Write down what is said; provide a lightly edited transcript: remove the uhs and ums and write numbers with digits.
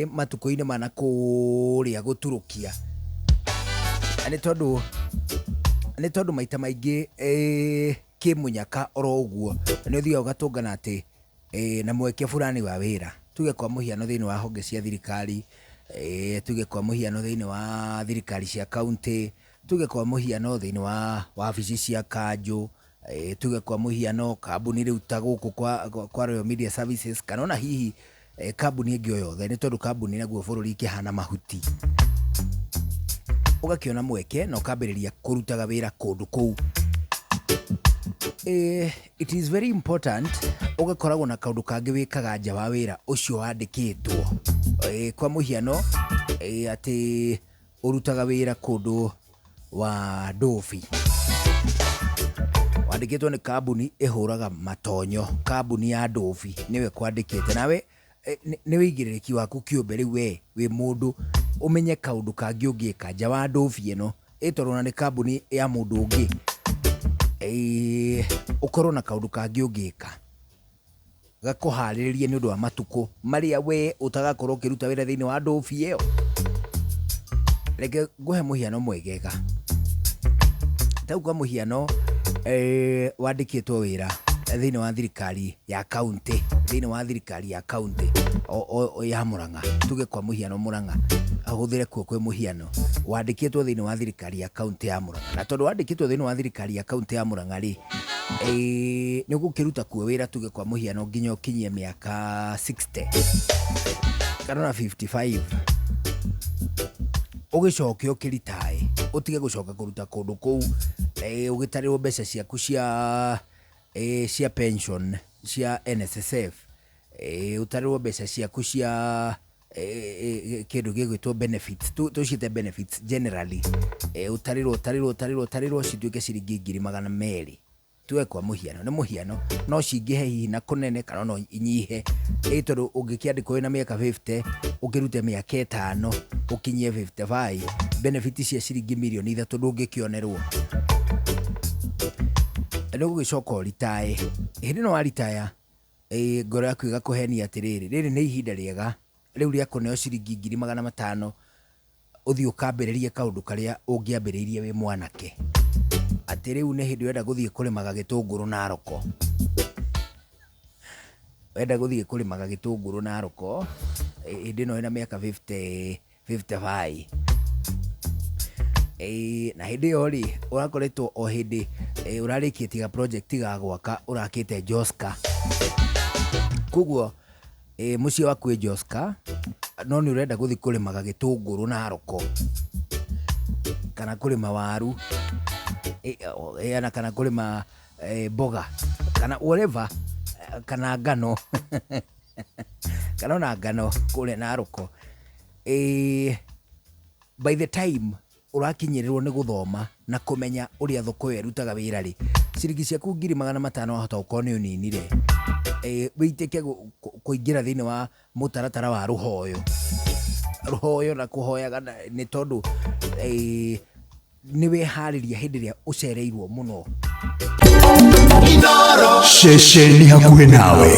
Matukũ-inĩ ma na kũrĩa gũturũkia. Na nĩ tondũ nĩ tondũ maita maingĩ eh, kĩmũnyaka oro ũguo nĩ ũthiaga ũgatũngana atĩ eh, na mweke fulani wa wĩra tuge kwa mũhiano thĩinĩ wa honge cia thirikari eh, tuge kwa mũhiano thĩinĩ wa thirikari cia kaunti tuge kwa mũhiano thĩinĩ wa wabici cia kanjũ eh, tuge kwa mũhiano kambuni rĩu ta gũkũ kwa, kwa, kwa Royal Media Services kana ona hihi eh, kambuni ĩngĩ o yothe nĩ tondũ kambuni naguo bũrũri ikĩhana mahuti ũgakĩona mweke na ũkambĩrĩria kũrutaga wĩra kũndũ kũu eh, it is very important ũgakoragwo na kaũndũ kangĩ wĩkaga nja wa wĩra ũcio wandĩkĩtwo eh, kwa mũhiano eh, atĩ ũrutaga wĩra kũndũ wa ndũbi wandĩkĩtwo nĩ kambuni ĩhũraga matonyo kambuni ya ndũbi nĩwe kwandĩkĩte nawe eh, nĩ wĩigĩrĩrĩki waku kĩũmbe rĩu we wĩ mũndũ ũmenye kaũndũ kangĩ ũngĩka nja wa ndũbi ĩno ĩ tondũ ona nĩ kambuni ya mũndũ ũngĩ Eh, ũkorwo na kaũndũ kangĩ ũngĩka gakũharĩrĩrie nĩ ũndũ wa matukũ marĩa we ũtagakorwo ũkĩruta wĩra thĩinĩ wa ndũbi ĩyo. Reke ngũhe mũhiano mwegega. Ta kwa mũhiano eh, wandĩkĩtwo wĩra thĩinĩ wa thirikari ya kaunti thĩinĩ wa thirikari ya kaunti ya Murang'a tuge kwa mũhiano Murang'a ahũthĩre kuo kwĩ mũhiano wandĩkĩtwo thĩinĩ wa thirikari ya kaunti ya Murang'a na tondũ wandĩkĩtwo thĩinĩ wa thirikari ya kaunti ya Murang'a rĩ Ĩĩ, nĩ ũgũkĩruta kuo wĩra tuge kwa mũhiano nginya ũkinyie mĩaka 60 kana ona 55 ũgĩcoke ũkĩritae ũtige gũcoka kũruta kũndũ kũu eh, ũgĩtarĩrwo mbeca ciaku cia eh, cia pension cia NSSF eh, ũtarĩrwo mbeca ciaku cia eh, eh, kĩndũ gĩgwĩtwo benefits tũciĩte benefits generally eh, ũtarĩrwo ũtarĩrwo ũtarĩrwo ũtarĩrwo cituĩke ciringi 200,000 tuge kwa mũhiano nĩ mũhiano no cingĩhe hihi na kũnene kana no inyihe ĩ tondũ ũngĩkĩandĩkwo wĩna mĩaka 50 ũkĩrute mĩaka ĩtano ũkinyie 55 benefit cia ciringi 3 mirioni ndũngĩkĩonerwo nĩ ũgũgĩcoka ũritae hĩndĩ ĩno waritaya ĩ ngoro yaku ĩgakũhenia atĩrĩrĩ rĩrĩ nĩ ihinda rĩega rĩu rĩa kũneo ciringi 500,000 ũthiĩ ũkambĩrĩrie kaũndũ karĩa ũngĩambĩrĩirie wĩ mwanake atĩ rĩu nĩ hĩndĩ ũrenda gũthiĩ kũrĩmaga gĩtũngũrũ Naroko wenda gũthiĩ kũrĩmaga gĩtũngũrũ Naroko hĩndĩ ĩno wĩna mĩaka 50 55 Ĩĩ, na hĩndĩ ĩyo rĩ ũrakoretwo o hĩndĩ eh, ũrarĩkĩtie ga project ga gwaka ũrakĩte Joska koguo eh, mũciĩ waku wĩ Joska no nĩ ũrenda gũthiĩ kũrĩmaga gĩtũngũrũ Naroko kana kũrĩma waru eh, eh, na kana kũrĩma eh, mboga kana whatever eh, kana ngano kana ona ngano kũrĩa Naroko eh, by the time ũrakinyĩrĩrwo nĩ gũthoma na kũmenya ũrĩa thoko ĩyo ĩrutaga wĩra rĩ ciringi ciaku 500,000 wahota gũkorwo nĩ ũninire e, wĩitĩke kũingĩra thĩinĩ wa mũtaratara wa rũhoyo rũhoyo na kũhoyaga nĩ tondũ e, nĩ wĩharĩria hĩndĩ ĩrĩa ũcereirwo mũno. Ceceni hakuhĩ nawe.